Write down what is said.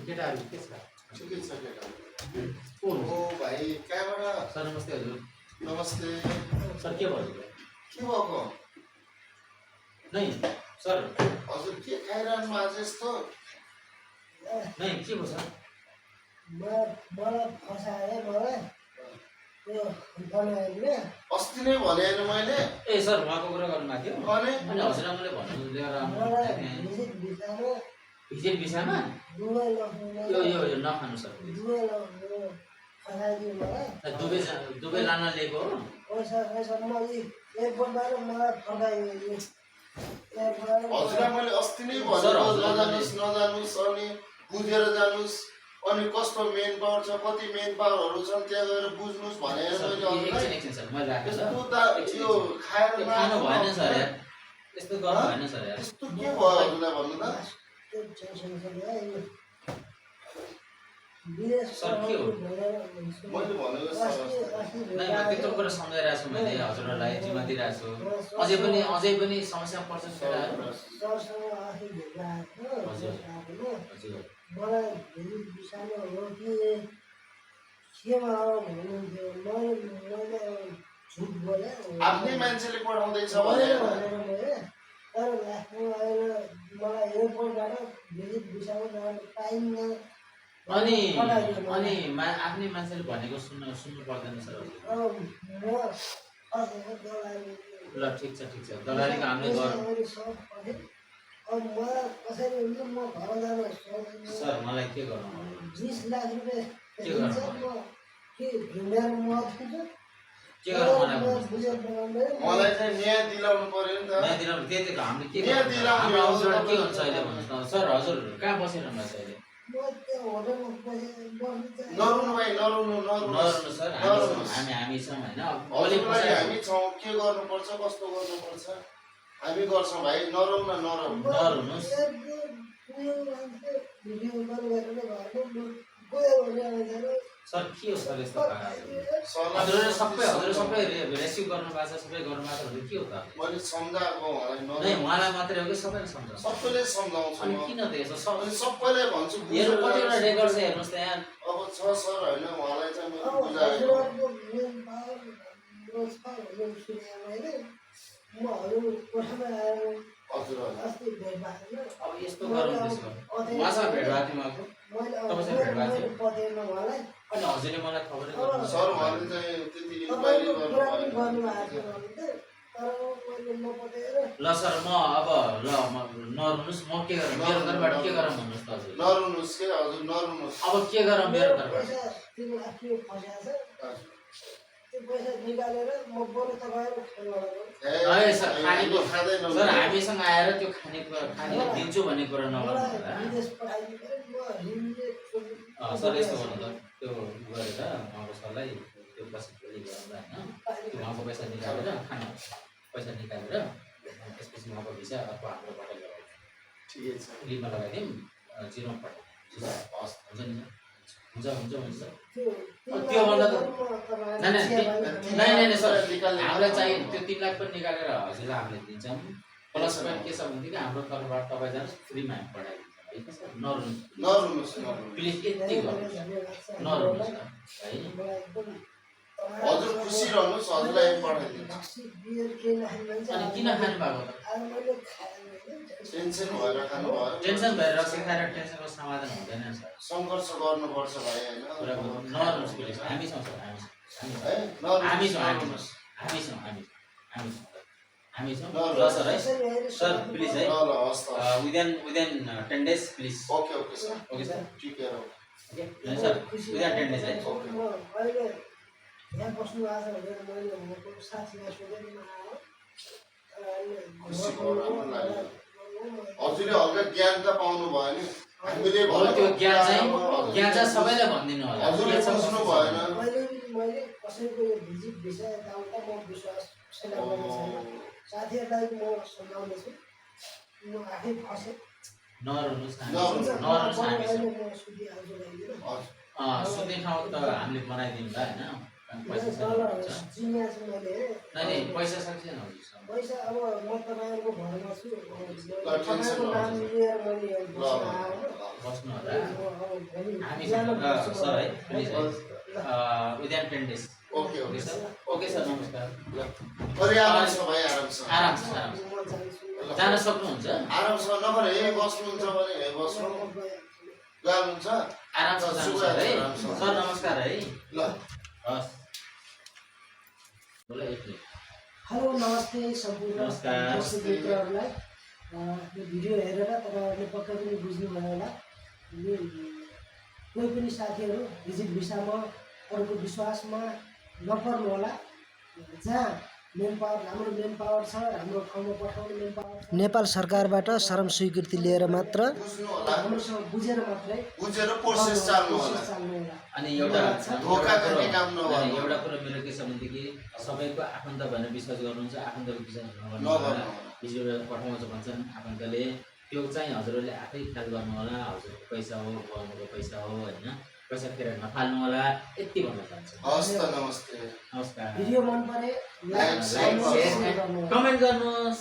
केटाहरू के छ? ठिकै छ केटा। को हुनुहुन्छ? ओ भाइ कहाँबाट? सर नमस्ते हजुर। नमस्ते। सर के भयो? के भएको? नै सर हजुर के खाइरहनु भएको यस्तो? नै के भयो सर? मलाई फसायो मलाई त्यो बनाएर अस्ति नै भने होइन मैले। ए सर उहाँको कुरा गर्नुभएको थियो अनि अनि हजुरआमाले भन्नु लिएर मलाई आउनु भिजिट भिसामा भिजिट विषयमा दुबई लग्नु यो नखानु सर। दुबई लग्नु फसाइदियो मलाई दुबई लान लिएको हो? पैसा मैले एयरपोर्टबाट मलाई फर्काइयो हजुरलाई मैले अस्ति नै सर, भनेको हजुरलाई नजानुस् नजानुस् अनि बुझेर जानुस् अनि कस्तो मेन पावर छ कति मेन पावरहरू छन् त्यहाँ गएर बुझ्नुस् भनेर सर, मैले हजुरलाई एकछिन सर मैले राखेँ सर। यस्तो त यो खाएर त्यो खानु भएन सर यार, यस्तो गर्नु हँ? भएन सर यार। यस्तो के भयो हजुरलाई भन्नु त? सर, के हो? मैले भनेको सर नै म त्यत्रो कुरा सम्झाइरहेको छु मैले हजुरहरूलाई जिम्मा दिइरहेको छु। अझै पनि समस्या पर्छ केटाहरू। हजुर मलाई भिजिट भिसामा हो कि केमा हो भन्नुहुन्थ्यो मैले झुट बोलेँ आफ्नै मान्छेले पठाउँदैछ तर भने लास्टमा अहिले मलाई एयरपोर्टबाट भिजिट भिसामा जान पाइन्न अनि आफ्नै मान्छेले भनेको सुन्नु पर्दैन सर। अब म फसेको दलाली ल ठिक छ दलालीको हामीले गरौँ। अब मलाई कसरी हुन्छ म घर जान सक्दिनँ सर मलाई के गर्नु? 20 लाख रुपियाँ के गर्नु दिन्छ म के ढुङ्गाएर म दिन्छु के गर्नु मलाई भन्नुहोस्? बुझेर बनाउँदै मलाई चाहिँ न्याय दिलाउनु पर्यो नि त। यहाँ दिलाउनु त्यही त हामीले के यहाँ गर्नु? दिलाउने हाम्रो हो अवसर के तपाईँ। हुन्छ अहिले भन्नुहोस् न सर। हजुर कहाँ बसिरहनु भएको छ अहिले? म त्यो होटलमा बस्नु चाहिँ नरुनु भाइ नरुनु नरुनु सर, नरुनुहोस्। हामी छौँ होइन। भोलि हजुरलाई हामी छौँ के गर्नुपर्छ कस्तो गर्नुपर्छ हामी गर्छौँ भाइ नरौँ न नरौँ। नरुनुहोस्। भिडियो कल गरेर घरमा गयो भने सर के हो सर यस्तो भएको? सल्लाह हजुरले सबै रेस्क्यु गर्नु भएको छ, सबै गर्नु भएको छ भने के हो त? मैले सम्झाएको उहाँलाई नै नरौँ। उहाँलाई मात्रै हो कि सबैलाई सम्झाउँछ? सबैले सम्झाउँछु अनि म। किन त यसो अनि सबैलाई भन्छु हेर्नु बुझेर कतिवटा जानुहोस्। रेकर्ड छ हेर्नुहोस् त यहाँ। अब छ सर होइन उहाँलाई चाहिँ मैले अब बुझाएको। हजुरहरूको मेन पावर छ भनेर सुने मैले म हजुर कोठामा आएर हजुरहरूलाई अस्ति भेट भएको अब यस्तो गरौँ त्यसो भए। उहाँसँग भेट भएको थियो उहाँको? तपाईँसँग भेट भएको थियो? पतेन उहाँलाई अनि हजुरले मलाई खबरै गर्नु सर उहाँले चाहिँ त्यति इन्क्वायरी तपाईँको कुरा पनि गर्नु गर्नुभएको थियो भने चाहिँ तर मैले नपतेर ल सर म अब नरुनुहोस्। म के गरौँ मेरो तर्फबाट के गरौँ भन्नुहोस् त हजुर। नरुनुहोस् के हजुर नरुनुहोस्। अब के गरौँ मेरो तर्फबाट? पैसा 3 लाख रुपियाँ फस्याएको छ त्यो पैसा निकालेर म बरु तपाईँहरू खानु है सर खानेको खाँदैन सर हामीसँग आएर त्यो खाने दिन्छु भन्ने कुरा नगर्नु मलाई होला। विदेश पठाइदिनु पऱ्यो म हिन्दीले सर यस्तो गर्नु त त्यो गरेर उहाँको सरलाई त्यो पैसा भोलि गरौँला होइन। त्यो उहाँको पैसा निकालेर खाना पैसा निकालेर त्यसपछि उहाँको भिसा अर्को हाम्रोबाट लगाउँछ। ठिकै छ लिपमा लगाइदिउँ जिरोमा पठाइदिउँ। हस् हुन्छ नि सर? हुन्छ सर। त्योभन्दा नै सर हामीलाई चाहिँ त्यो 3 लाख पनि निकालेर हजुरलाई हामीले दिन्छौँ। प्लस पोइन्ट के छ भनेदेखि हाम्रो तर्फबाट तपाईँ जानुहोस् फ्रीमा हामी पठाइदिन्छौँ है सर। नरुनुहोस् नरुनुहोस् नरुनुहोस्। प्लिज यति गर्नुहोस् नरुनुहोस् न है। हजुर खुसी रहनुहोस् हजुरलाई पठाइदिन्छु। अनि किन खानु भएको त? टेन्सन भएर खानु भयो। टेन्सन भएर रक्सी खाएर टेन्सनको समाधान हुँदैन सर। सङ्घर्ष गर्नुपर्छ भाइ कुरा होइन। गर्नु नरुनुहोस् प्लिज। हामी छौँ सर है हामी छौँ नरुनुहोस्। हामी छौँ ल सर है सर प्लिज है। ल ल हस् त। Within 10 days please. Okay okay sir okay sir ठिकै हो। ओके सर विदिन 10 days है। अहिले यहाँ बस्नु आज भनेर मैले भनेको साथीलाई सोधेर आयो खुसी भयो राम्रो लाग्यो। हजुरले हल्का ज्ञान त पाउनु भयो नि हामीले अब त्यो ज्ञान हजुर। चाहिँ सबैलाई भनिदिनु होला। हजुरले बुझ्नु भएन। मैले कसैको यो भिजिट भिसा यताउता म विश्वास सेना गर्ने छैन साथीहरूलाई म सम्झाउँदैछु म आफै फसेँ नरुनुहोस् नरुनुहोस्। हामी म सुधिहाल्छु हजुर। सुत्ने ठाउँ त हामीले बनाइदिउँला होइन। पैसा छ डलर हुन्छ चिनिया छु मैले नै पैसा छ कि छैन हजुरसँग पैसा अब म तपाईँहरूको घरमा छु टेन्सन तपाईँको नाम नहोस्। लिएर मैले ल बस्न आएँ बस्नु होला अब भोलि हामी बिहान बस्छु म। सर है प्लिज है within 10 days okay okay sir okay sir नमस्कार अरे आराम छ भाइ आराम छ आराम छ आराम छ म जान्छु जान सक्नुहुन्छ आराम छ नभए हे बस्नुहुन्छ भने हे बस्नु जानुहुन्छ आराम छ जानु सर है सर नमस्कार है ल हस् बोला एक मिनट हेलो नमस्ते सम्पूर्ण नमस्कार। दर्शक मित्रहरूलाई यो भिडियो हेरेर तपाईँहरूले पक्कै पनि बुझ्नुभयो होला यो कोही पनि साथीहरू भिजिट भिसामा अरूको विश्वासमा नपर्नु होला जहाँ मेन पावर राम्रो मेन पावर छ राम्रो ठाउँमा पठाउने मेन पावर छ नेपाल सरकारबाट श्रम स्वीकृति लिएर मात्र बुझ्नु होला राम्रोसँग बुझेर मात्रै बुझेर प्रोसेस चाल्नु होला चाल्नु होला अनि एउटा धोका गर्ने काम नगर्नु। एउटा कुरो मेरो के छ भनेदेखि सबैको आफन्त भनेर विश्वास गर्नुहुन्छ आफन्तको विश्वास नगर्नु नगर्नु होला। भिडियो पठाउँछ भन्छन् आफन्तले त्यो चाहिँ हजुरहरूले आफै ख्याल गर्नु होला हजुरको पैसा हो गाउँको पैसा हो होइन पैसा फेर नफाल्नु होला यति भन्न चाहन्छु हस् त नमस्ते नमस्कार भिडियो मन परे लाइक, लाइक शेयर, शेयर गर्नु होला। कमेन्ट गर्नुहोस्